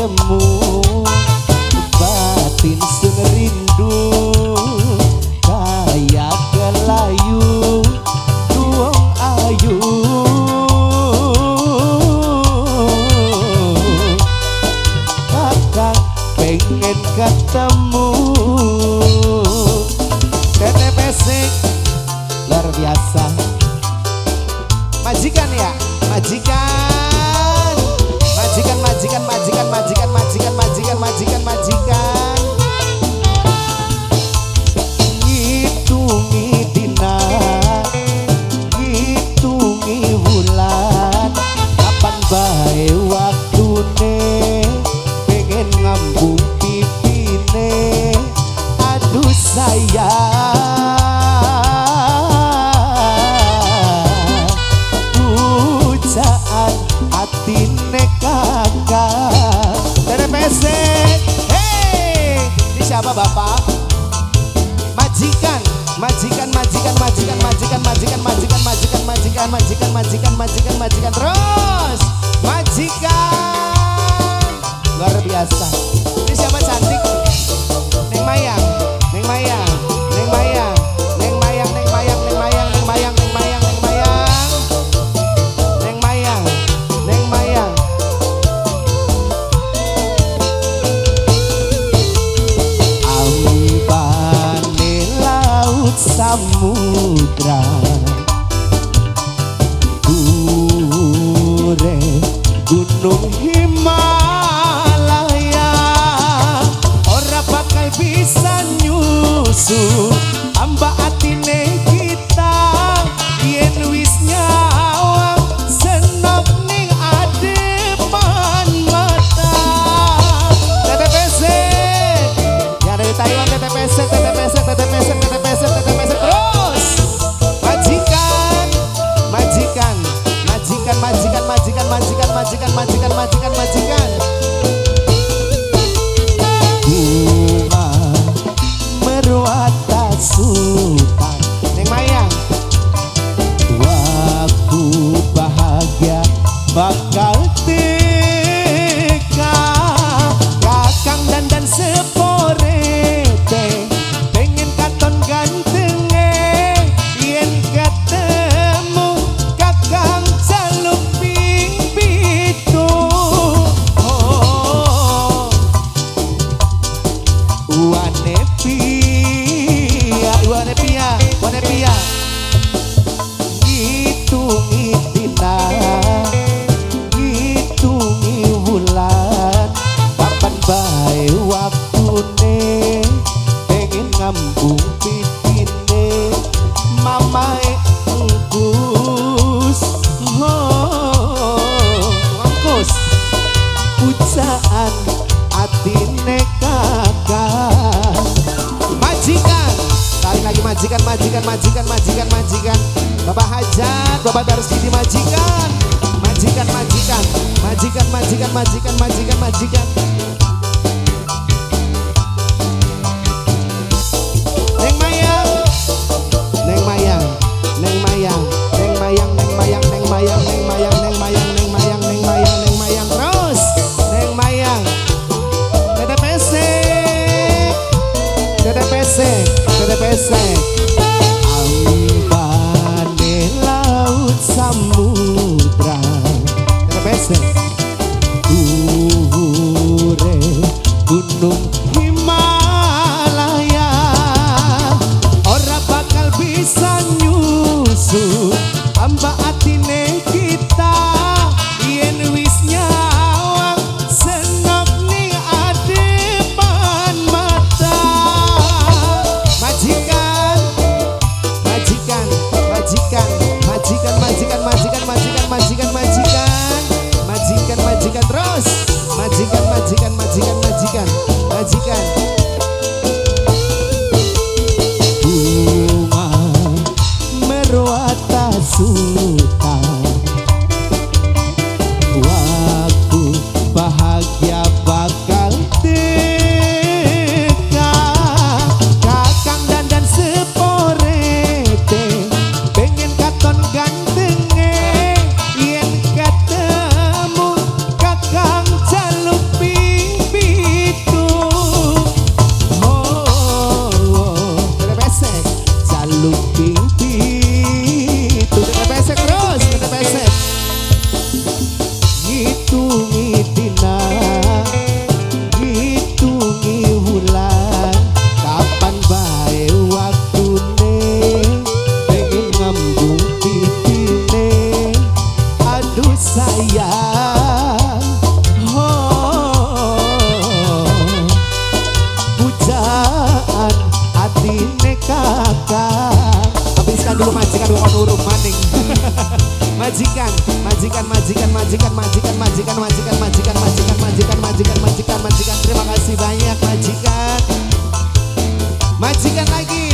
ketemu, batin sun rindu kaya kelayu tuong ayu. Kakak pengen ketemu. TTPC luar biasa. Majikan ya, majikan, majikan, majikan, majikan, majikan, majikan, majikan, majikan, majikan. Ngitungi dina, ngitungi wulan, kapan bae waktune, pengen ngambung pipine, aduh sayang. Atine kakak TTPC. Hey, ini siapa bapak? Majikan, majikan, majikan, majikan, majikan, majikan, majikan, majikan, majikan, majikan, majikan, majikan, majikan, terus majikan. Luar biasa. Ini siapa cantik? Neng Mayang, Neng Mayang, Neng Mayang, Neng Mayang, Neng Mayang, Neng Mayang, Neng Mayang, Neng Mayang, Neng Mayang, Neng Mayang, Neng Mayang. Ambane laut samudra, dure gunung Himalaya, ora bakal bisa nyusu amba atine kita yen wis nyawang senok ning adepan mata. TTPC yang dari Taiwan, TTPC, TTPC, TTPC, TTPC, TTPC terus. Majikan, majikan, majikan, majikan, majikan, majikan, majikan, majikan, majikan, majikan. Bunga merwata sultan. Neng Mayang, waktu bahagia bakal teka. Kakang dandan seporete, pengen katon gantenge, yen ketemu kakang jaluk ping pitu. Oh, wane pia, wane pia, wane pia. Ngitungi dina, ngitungi wulan, kapan bae waktune, pengen ngambung pipine, mamae engkus, oh, engkus, pujaan atine kakak. Majikan, tarik lagi majikan, majikan, majikan, majikan, majikan. Bapak Hajat, Bapak Darsidi majikan, majikan, majikan, majikan, majikan, majikan, majikan, majikan. Neng Mayang, Neng Mayang, Neng Mayang, Neng Mayang, Neng Mayang, Neng Mayang, Neng Mayang, Neng Mayang, Neng Mayang, Neng Mayang, Neng Mayang, terus Neng Mayang. TTPC, TTPC, TTPC. Ambane laut samudra, TTPC. Duhure gunung Himalaya, ora bakal bisa nyusu amba atine kita yen wis nyawang senok ning adepan mata. Majikan, majikan, majikan, majikan, majikan, majikan, majikan, majikan, majikan, majikan, majikan terus. Majikan, majikan, majikan, majikan, majikan. Bunga merwata sultan, waktu bahagia bakal teka. Kakang dandan seporete, pengen katon gantenge, yen ketemu kakang jaluk ping Majikan, majikan, majikan, majikan, majikan, majikan, majikan, majikan, majikan, majikan, majikan, majikan, majikan. Terima kasih banyak majikan. Majikan lagi.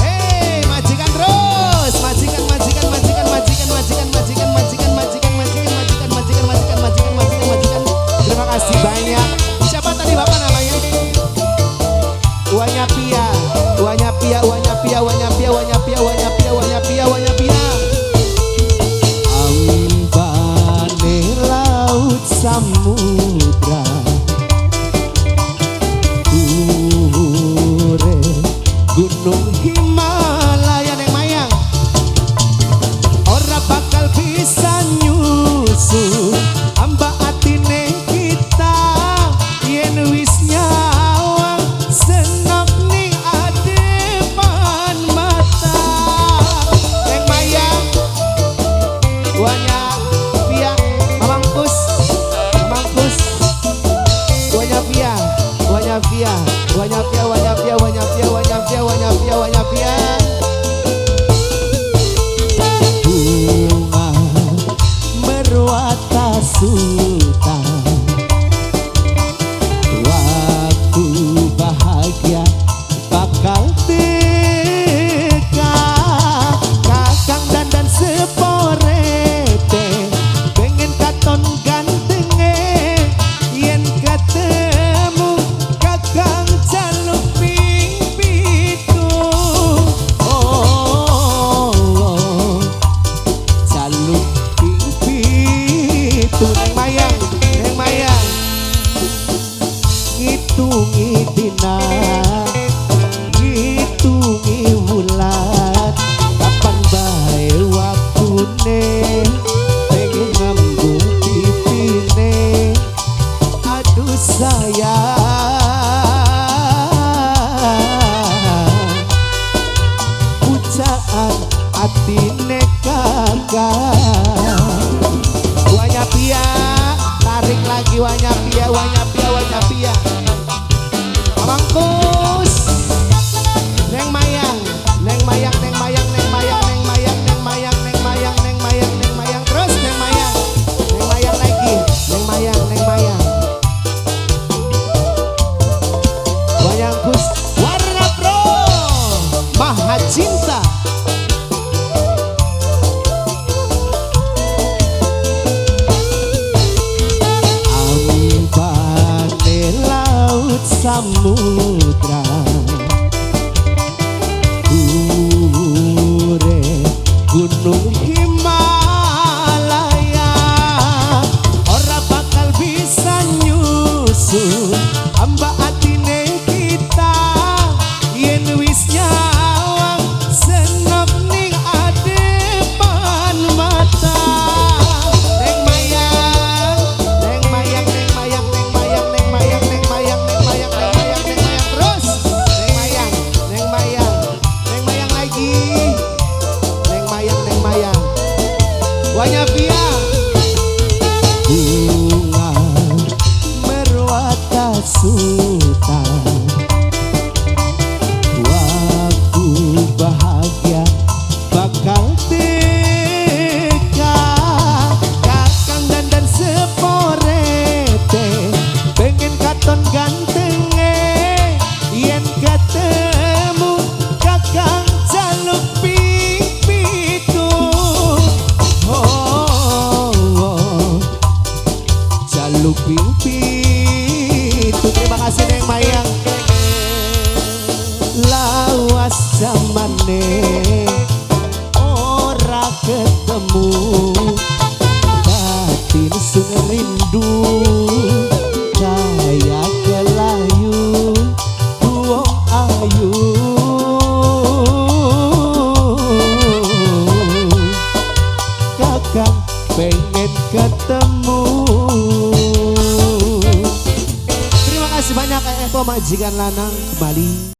Hey, majikan terus. Majikan, majikan, majikan, majikan, majikan, majikan, majikan, majikan, majikan, majikan, majikan, majikan, majikan, majikan, majikan. Terima kasih banyak. Siapa tadi Bapak namanya? Wanya Pia, Wanya Pia, Wanya Pia, Wanya Pia, Wanya Pia, Wanya Pia, Wanya Pia, Wanya Pia. Ambane laut samudra, dhuwure gunung Himalaya. Neng Mayang ora bakal bisa nyusul amba atine kita yen wis nyawang senok ning adepan mata. Neng Mayang, Wanya Pia, Mamangkus, Mamangkus, Wanya Pia, Wanya Pia, Wanya Pia, Wanya Pia, Wanya Pia, Wanya Pia, Wanya Pia, Wanya Pia. Bunga merwata suta, waktu bahagia bakal teka. Kakang dandan seporete pengen katon gantenge, yen ketemu kakang jaluk ping pitu. Oh, oh, jaluk ping pitu. Neng Mayang, Neng Mayang, ngitungi dina, ngitungi wulan, kapan bae waktune pengen ngambung pipine. Aduh sayang, pujaan atine kakak. Wanya Pia, tarik lagi Wanya Pia, Wanya Pia, Wanya Pia. Mamangkus, Neng Mayang, Neng Mayang, Neng Mayang, Neng Mayang, Neng Mayang, Neng Mayang, Neng Mayang, Neng Mayang, Neng Mayang, terus Neng Mayang, Neng Mayang lagi, Neng Mayang, Neng Mayang. Wayangkus, warna pro, Maha Cinta. Ambane laut samudra, dhuwure gunung Himalaya, ora bakal bisa nyusul amba atine kita yen wis nyawang senok ning adepan mata. Neng Mayang, Neng Mayang, Neng Mayang, Neng Mayang, Neng Mayang, Neng Mayang, Neng Mayang, Neng Mayang, Neng Mayang, terus Neng Mayang, Neng Mayang, Neng Mayang lagi, Neng Mayang, Neng Mayang. Wanya Pia, bunga merwata suta, waktu bahagia bakal teka. Kakang dandan seporete pengen katon gantenge, yen ketemu kakang jaluk ping pitu. Oh, oh, jaluk ping pitu. Terima kasih Neng Mayang. Lawas zamane ora ketemu, batin sun rindu kaya kelayu wong ayu. Kakang pengen ketemu. Terima kasih banyak Eko Majikan Lanang kembali.